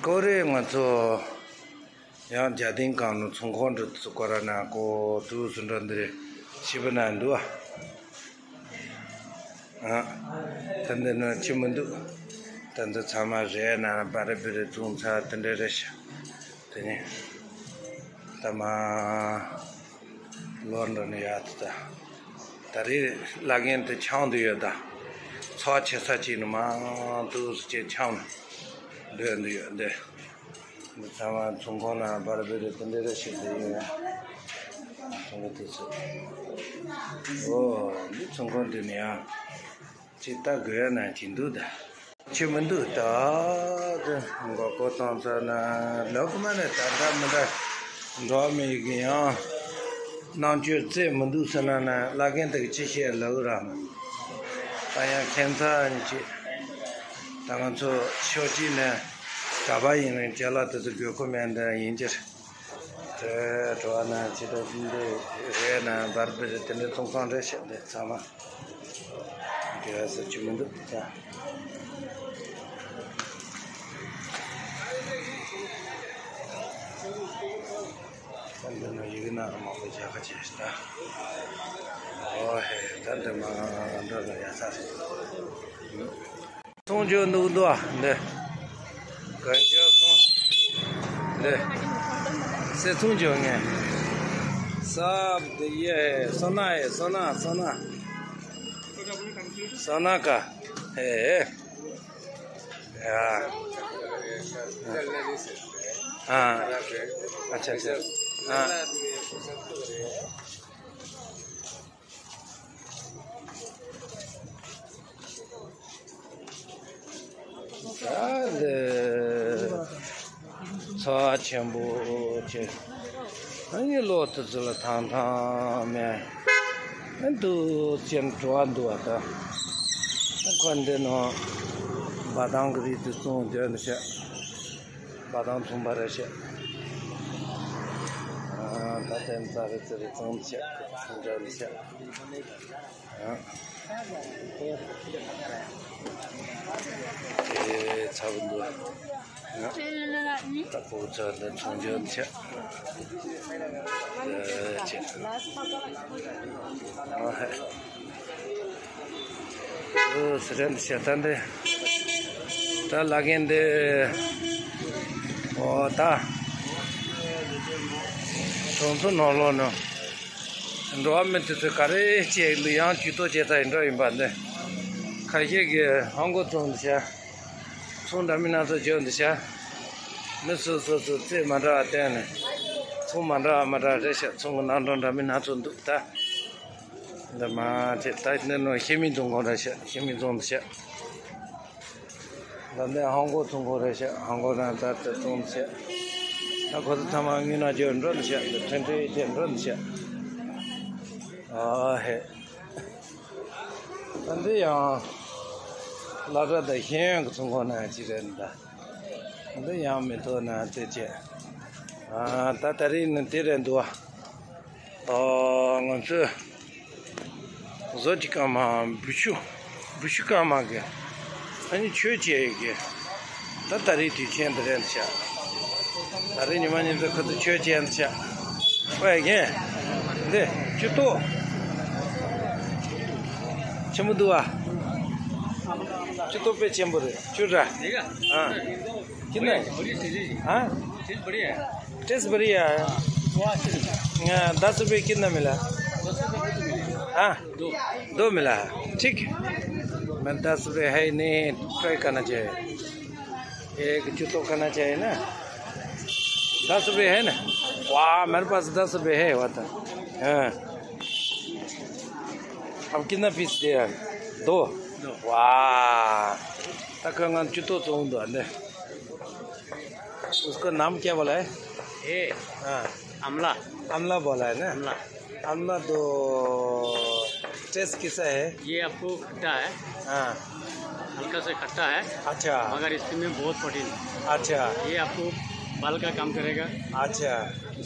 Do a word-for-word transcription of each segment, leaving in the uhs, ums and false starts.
ཀོ་རེ་ང་ཚོ་ཡང་རྒྱ་ལྡིང་གང་ནུ་ཚོང་ཁང་འགྲོ་དུས་སུ་ཀོ་ར་ན་ཀོ་དུས་སུ་འགྲོ་འདི་རེད་ཤི་བ་ན་འདུག་ཨ། ད་འདི་ནི་ཅི་མི་འདུག་ད་འདི་ཚང་མ་རེད་ན་བ་རི་བི་རི་བཙོང་ཚ་དེ་འདྲ་རེད་ཤག་དེ་ནས་ད་མ་ལོར་འགྲོ་ནས་ཡ་ད་ད་རེས་བླ་རྒན་དེ་ཆང་དུ་ཡོད་ད། ཚོགས་ཆེ་ས་ཅིག་ནི་མང་དུ་སུ་ཅེ་ཆང་ནི་འདོད་འདི་ཡོད་འདི། འདི་ཚང་མ་ཚོང་ཁང་ན་བར་བེ་རེ་དེ་འདྲ་རེ་ཞིག་འདི་ཡོད་ཡ། ཚོང་ཁང་དེ་ཚོ། ཨོ་འདི་ཚོང་ཁང་དེ་ནི་ཡ། ཅི་ལྟ་དགོས་ན་ཅི་འདུག་ད། ཅི་མི་འདུག་ད། དེ་མགོ་སྐོར་བཏང་ཚར་ན་ལོག་མ་ནས་ད་འདྲ་མི་འདྲ་འགྲོ་མི་ཡི་གི་ཡང་རྣམ་དཔྱོད་རྩེ་མི་འདུག་ཟེར་ན་ན་བླ་རྒན་དེ་གི་ཅི་བཤད་ལབ་ར་མ། ད་ཡང་ཁྱད་མཚར་ནི་ཅི། ད་ང་ཚོ་ཕྱོགས་གཅིག་ནས་གྲྭ་པ་ཡིན་རུང་ཅ་ལག་དེ་ཚོ་དགོས་མཁོ་མེད་འདི་ཡིན་གྱི་རེད། དེ་གྲོ་བ་ན་ཅི་ལྟར་འདི་རེད་ན་བར་བར་དེ་འདྲའི་ཚོང་ཁང་རེད་ཤག་འདི་ཚང་མ། དེ་ཟེར་གྱི་མི་འདུག་ད། ད་འདི་ན་ཡི་གེ་ན་མང་པོ་རྒྱག་ཁ་བྱས་ཤག་ད། ཨོ་ཧེ་ད་འདི་མ་འདྲ་ལ་ཡ་ས་རེད། ཚོང་ཆོག་འདུག་འདུག་ཨ་འདི། གན་ཆོག་སོང་། འདི། སེ་ཚོང་ཆོག་ངས། སབ་འདི་ཡེ་སོ་ན་ཡེ་སོ་ན་སོ་ན། སོ་ན་ཀ་ཧེ། ཡ། ཨ། ཨ་ཆ་ཆ། ཨ། ད་འདི་ཚ་ཆེན་པོ་ཆེ། ཨ་ནི་ལོ་དུ་ཚུ་ལ་ཐང་ཐང་མེ། ཨ་འདུ་ཅན་འགྲོ་བ་འདུ་བ་ད། ཨ་ཁོ་འདི་ནོ་འབའ་ཐང་གི་རིགས་དུ་བཙོང་འདོད་ནི་ཤ། འབའ་ཐང་ཚོང་པ་རེ་ཤ། ཨ་ད་དེ་ཙ་རེ་ཙ་རེ་བཙོང་ཤ། འདོད་ནི་ཤ། ཨེ་ཚ་བོ་འདུག་ད་ཕོ་ཚ་འདི་ཚོང་ཆོག་ཆ། ཨེ་ཆ། ཨ་ཧེ། ཨོ་སི་རན་ཤ་ད་འདི། ད་ལ་གན་འདི། ཨོ་ད། གྲོང་ཚོ་ནང་ལོགས་ནང་། འགྲོ་བ་མི་དེ་ཚོས་ག་རེ་བྱས་འདུག་ཡང་ཇུས་གཏོགས་བྱས་ཚར་ཡིན་འདྲ་ཡིན་པ་འདི། ཁ་ཤས་ཀྱིས་ཧང་གོ་ཚོང་འདི་བྱ། ཚོང་འདྲ་མིན་སྣ་ཚོགས་བརྗོད་འདི་བྱ། མི་སོ་སོ་སོ་རྩེད་མ་འདྲ་བ་བསྟན་ནས། ཚོང་མ་འདྲ་བ་མ་འདྲ་རེད་ཤག་ཚོང་གི་རྣམ་གྲངས་འདྲ་མིན་སྣ་ཚོགས་འདུག་ད། འདི་མ་བྱེད་ད་འདི་ནོ་ཤེས་མིན་ཚོང་ཁང་རེད་ཤག་ཤེས་མིན་ཚོང་འདི་བྱ། ད་ནས་ཧང་གོ་ཚོང་ཁང་རེད་ཤག་ཧང་གོ་རང་ད་ལྟ་ཚོང་བྱས། ད་ཁོ་ཚོ་ཚང་མ་དངོས་གནས་བརྗོད་འགྲོ་འདི་ཤག་འདི་ཕྲན་ཕྲན་བྱས་འགྲོ་འདི་ཤག་ཨ་ཧེ། ད་འདི་ཡང་། སློབ་གྲྭ་དང་ཤེས་ཡོན་གྱི་ཚོང་ཁང་ནང་ཅི་རེད་འདི། འདི་ཡང་མི་ཐོག་ན་དེ་བྱས། ཨ་ད་ད་རེས་ནི་དེ་རེད་འདུག་བ། ཨ་ང་ཚོས། བཟོ་གཅིག་ཀ་མ་བུ་ཆུ། བུ་ཆུ་ཀ་མ་གི། ཨ་ནི་ཆོས་བྱེད་ཀྱི། ད་ད་རེས་དུས་ཆེན་དུ་རན་ཤག་ད་རེས་ཉི་མ་ཉི་ཚེ་ཁོ་ཚོ་ཆོས་བྱེད་ཤག་ཨོ་ཡ་རྒན། འདི་ཅུ་ཏོ། ཆེན་པོ་འདུག་ཨ། ཅུ་ཏོ་དཔེ་ཆེན་པོ་རེད་ཅུ་ར། ཨ། कितना है? हाँ? टेस्ट बढ़िया है। हाँ, दस रुपये कितना मिला? हाँ, दो मिला है। ठीक। मैं दस रुपये है ही नहीं, ट्राई करना चाहिए। एक जूतो करना चाहिए ना। दस रुपये है ना? वाह, मेरे पास दस रुपये है, वो तो। हाँ। अब कितना पीस दिया? दो। दो। वाह। तक हम जूतो तो दो अंदर। उसका नाम क्या बोला है? ये हाँ। अमला। अमला बोला है ना? अमला। अमला तो टेस्ट कैसा है? ये आपको खट्टा है। हाँ। हल्का सा खट्टा है। अच्छा। मगर इसमें बहुत प्रोटीन है। अच्छा। ये आपको बाल का काम करेगा। अच्छा।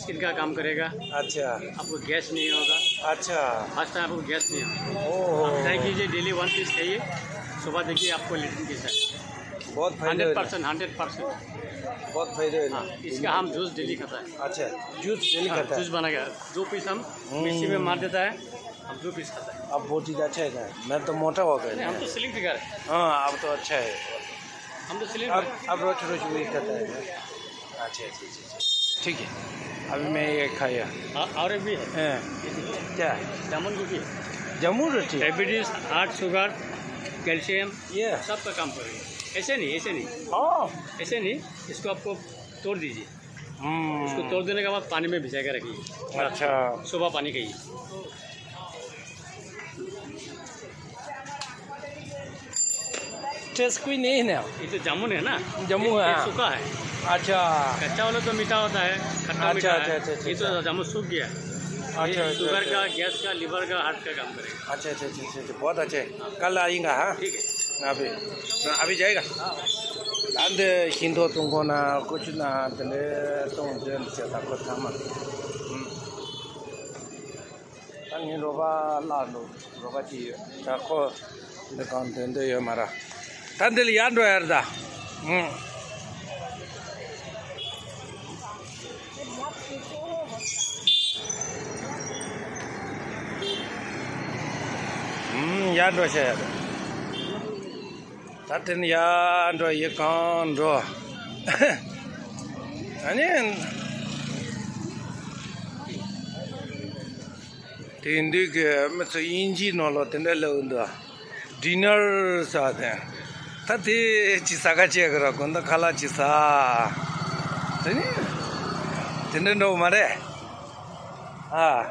स्किन का काम करेगा। अच्छा। आपको गैस नहीं होगा। अच्छा। फर्स्ट टाइम आपको गैस नहीं होगा। ओहो। आप ट्राई कीजिए, डेली वन पीस खाइए, सुबह देखिए आपको लेटरिन कैसा है। बहुत फायदा हंड्रेड परसेंट, हंड्रेड परसेंट। बहुत फायदा है। हाँ, इसका हम जूस डेली खाता है। अच्छा, जूस डेली हाँ, खाता है। जूस बना के दो पीस हम हम्म। मिक्सी में मार देता है, हम दो पीस खाता है। अब बोटी का अच्छा है, मैं तो मोटा हो गया नहीं, हम ना। तो स्लिम फिगर है। हाँ, अब तो अच्छा है। हम तो स्लिम अब, फिगर। अब रोज रोज वही खाता है। अच्छा, अच्छा, अच्छा, अच्छा। ठीक है, अभी मैं ये खाया। हाँ, और एक भी है। हाँ। क्या? जामुन रोटी। जामुन रोटी? डायबिटीज, हार्ट, शुगर, कैल्शियम, ये? सबका काम करेगा। ऐसे नहीं, ऐसे नहीं। हाँ। ऐसे नहीं, इसको आपको तोड़ दीजिए। हम्म। उसको तोड़ देने के बाद पानी में भिजा के रखिए। अच्छा। सुबह पानी खाइए। टेस्ट कोई नहीं है ना? ये तो जामुन है ना? जामुन ये, ये है। सूखा है। अच्छा। कच्चा वाला तो मीठा होता है, खट्टा अच्छा, मीठा अच्छा, है। अच्छा, अच्छा, ये तो अच्छा। जामुन सूख गया है। अच्छा, ये अच्छा, शुगर अच्छा। का, गैस का, लिवर का, हार्ट का काम करेगा। अच्छा, अच्छा, अच्छा, अच्छा, अच्छा, बहुत अच्छे। कल आएगा, हाँ? ठीक है। अभी, अभी जाएगा। हाँ। ད་འདི་ཤིང་ཏོག་བཙོང་གོ་ན་ཀུ་ཅུ་ན་དེ་འདྲའི་བཙོང་དེ་འདྲ་བྱས་ད་ཁོ་ཚང་མ། ཨུམ། ད་ངའི་རོགས་པ་བརླག་འགྲོ་རོགས་པ་ཅིག་ཡོད། ད་ཁོ་འདི་གང་དོན་འདོད་ཡོད་མ་ར། ད་འདི་ལ་ཡར་འགྲོ་ཡར་ད། ཨུམ། ཨུམ། ཡར་འགྲོ་ཤ་ཡར་འགྲོ། ད་དེ་ནས་ཡར་འགྲོ་ཡི་གང་འགྲོ། ཨ་ནི། དེང་དུས་ཀྱི་མི་ཚོ་དབྱིན་ཇིའི་ནང་ལོགས་དེ་འདྲ་ལབ་འདུག་ཌི་ནར་ཟེར་དེ། ད་དེ་ཅི་ཟ་ག་བྱེད་གི་ར་དགོང་དག་ཁ་ལག་ཅི་ཟ། དེ་ནི། དེ་འདྲ་འགྲོ་མ་རེད། ཨ།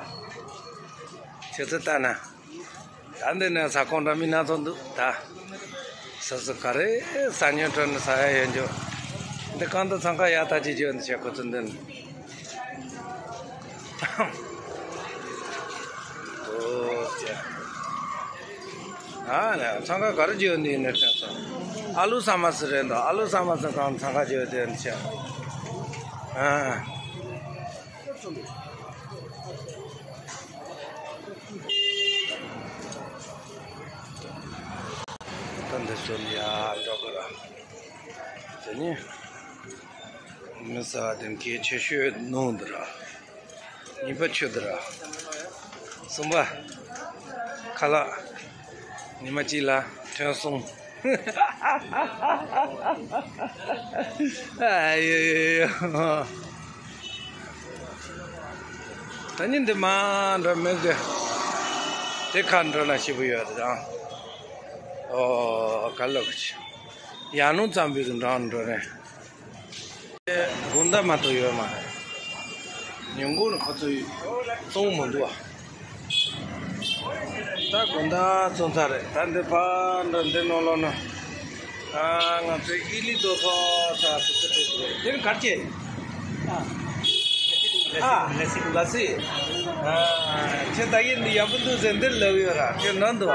ཁྱེད་ཚོ་ལྟ་ན། ད་འདི་ནས་ཟ་ཁང་འདྲ་མི་སྣ་ཚོགས་འདུག་ད། སོ་སོ་ག་རེ་ཟ་སྙིང་བྲོ་ན་ཟ་ཡ་ཡོད་འཇོག་འདི་གང་དུ་འཚང་ཁ་ཡག་ཐག་ཅིག་བརྗོད་འདི་བྱས་ཁོ་ཚོ་འདི་ནི། ཨོ་ཙི། ཨ་ལས་འཚང་ཁ་ག་རེ་བརྗོད་འདི་ནི་དྲན་སོང་། ཨ་ལུ་ཟ་མ་ཟི་རེད་འདུག་ཨ་ལུ་ཟ་མ་ཟི་གང་འཚང་ཁ་བརྗོད་འདི་ནི་བྱས། ཨ། ད་འདི་ཚོ་ནི་ཡར་འགྲོ་དགོས་ར། དེ་ནི་མི་ཟ་བ་དེ་གལ་ཆེ་ཤོས་ནང་འདི་ར། གཉིས་པ་ཆུ་འདི་ར། གསུམ་པ་ཁ་ལག་ཉི་མ་གཅིག་ལ་ཐོན་གསུམ། ཨ་ཡོ་ཡོ་ཡོ། ད་ནི་འདི་མ་འགྲོ་མི་འདི། དེ་ཁ་འགྲོ་ན་ཞིབ་པོ་ཡོད་རེད་ཨང་། ཨོ་ག་ལོག་ཅི། ཡང་ནུ་ཙམ་བི་རུ་འགྲོ་འགྲོ་རེད། དགོང་དག་མ་གཏོགས་ཡོད་མ་རེད། ཉིན་གུང་ཁོ་ཚོས་བཙོང་མི་འདུག་ཨ། ད་དགོང་དག་བཙོང་ཚར་རེད། ད་འདི་ཕར་འགྲོ་འདི་ནང་ལོགས་ན། ཨ་ང་ཚོའི་ཨི་ལི་རྡོ་ཐོག་ས་སུ་ཚོ་ཐུག་འདུག་དེ་ནི་གར་ཅེ། ཨ། ལ་སི། ལ་སི། ཨ། ཁྱེད་ད་ཡིན་འདི་ཡག་པོ་འདུག་ཟེར་འདིར་ལབ་ཡོད་ར་ཁྱེད་ནང་འདུག་ཨ།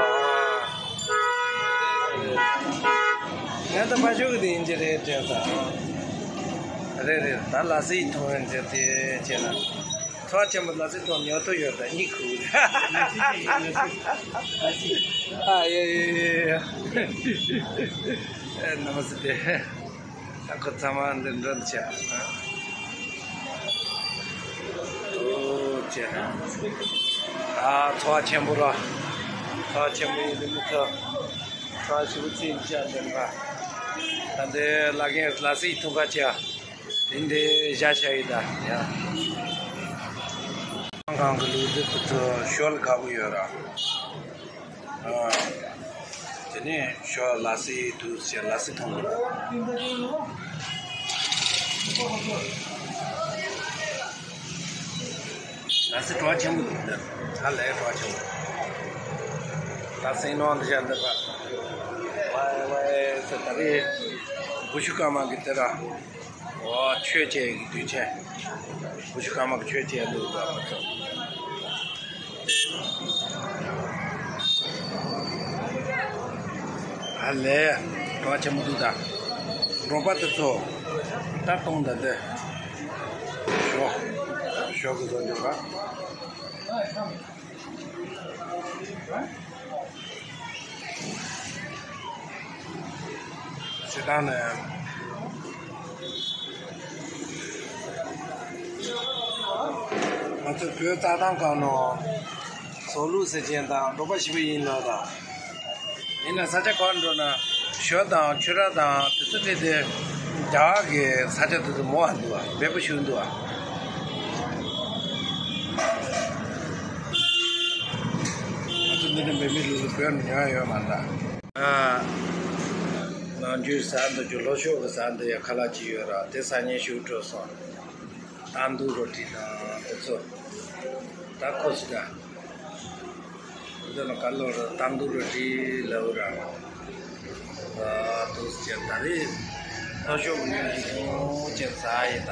ང་ད་ཕ་ཤོག་གི་དེ་ཡིན་གྱི་རེད་དྲན་ས། རེད་རེད། ད་ལ་སི་ཐོང་ཡིན་ཟེར་དེ་བྱས་ན། ཚོགས་ཆེན་པོ་ལ་སི་ཐོང་ཉོ་ཐུབ་ཡོད་ད་གཉིད་ཁུག་ཨ་ཡེ་ཡེ་ཡེ། ཨེ་ནམ་སི་དེ། ད་ཁོ་ཚང་མ་འདི་འགྲོ་འདི་བྱས། ཨོ་བྱས། ཨ་ཚོགས་ཆེན་པོ་ར། ཚོགས་ཆེན་པོ་ཡིན་འདི་མི་ཚོ། ཚོགས་ཞིབ་ཚིག་བྱས་འདི་འདྲ། ད་འདི་ལ་རྒན་ལ་སི་ཐུག་ག་བྱས། དེ་འདི་བཞག་བྱ་ཡི་ད་ཡ། གང་གི་ལུག་འདི་ཚོ་ཤོལ་དགའ་པོ་ཡོད་ར། ཨ། དེ་ནས་ཞོ་ལ་སི་དུ་ཞེས་ལ་སི་ཐོང་གི་རེད། ལ་སི་གྲོགས་ཆེན་པོ་འདུག་ད་ལས་གྲོགས་ཆེན་པོ། ད་སེང་ནོ་འདི་བཞག་འདི་པ། ཝའི་ཝའི་ཟེར་ད་རེས་བུ་ཤུ་ཀ་མ་གི་དེ་ར། ཨོ་ཆོས་བྱེད་ཀྱི་དུས་ཆེན། བུ་ཆུ་ཀ་མ་གི་ཆོས་བྱེད་ལུགས་པ་མ་ཚོ། ཨ་ལས། གྲོགས་ཆེན་པོ་འདུག་ད། འབྲོག་པ་དེ་ཚོ། ད་གཏོང་ད་འདི། ཞོ། ཞོ་གི་བཟོ་འཇོག་པ། ཞེ་སྡང་ནས། ཚོ་བོད་རྩྭ་ཐང་སྒང་ནང་ཟོག་ལུག་ཟེར་མཁན་དང་འབྲོག་པ་ཞིག་པ་ཡིན་ལབ་དང་། ཡིན་ན་ས་ཆ་གང་འགྲོ་ན་ཞོ་དང་ཕྱུར་ར་དང་དེ་ཚོ་དེ་དེ་རྒྱ་གར་གྱི་ས་ཆ་དེ་ཚོ་མང་བ་འདུག་བ། འབེལ་པོ་ཞིག་འདུག་བ། ང་ཚོ་འདི་ནས་འབད་མེད་ལུག་ལུག་བོད་ནས་ཉོ་ཡ་ཡོད་མ་རེད། ཨ། ནམ་རྒྱུན་ཟ་འདོད་རྒྱུ་ལྷོ་ཕྱོགས་ཀྱི་ཟ་འདོད་ཡ་ཁ་ལག་ཅིག་ཡོད་ར། དེ་ཟ་སྙིང་ཞེ་དྲག་སོང་། ཏན་དུན་རོ་ཊི་དང་དེ་ཚོ། ད་ཁོ་སི་ད། འདི་ལ་ག་ལོ་ར་ཏན་དུན་རོ་ཊི་ལབ་ར། ཨ། དུ་ཅན་ད་རེས་ལྷོ་ཕྱོགས་ཀྱི་མྱི་གིས་ཉུང་ཅན་ཟ་ཡི་ད།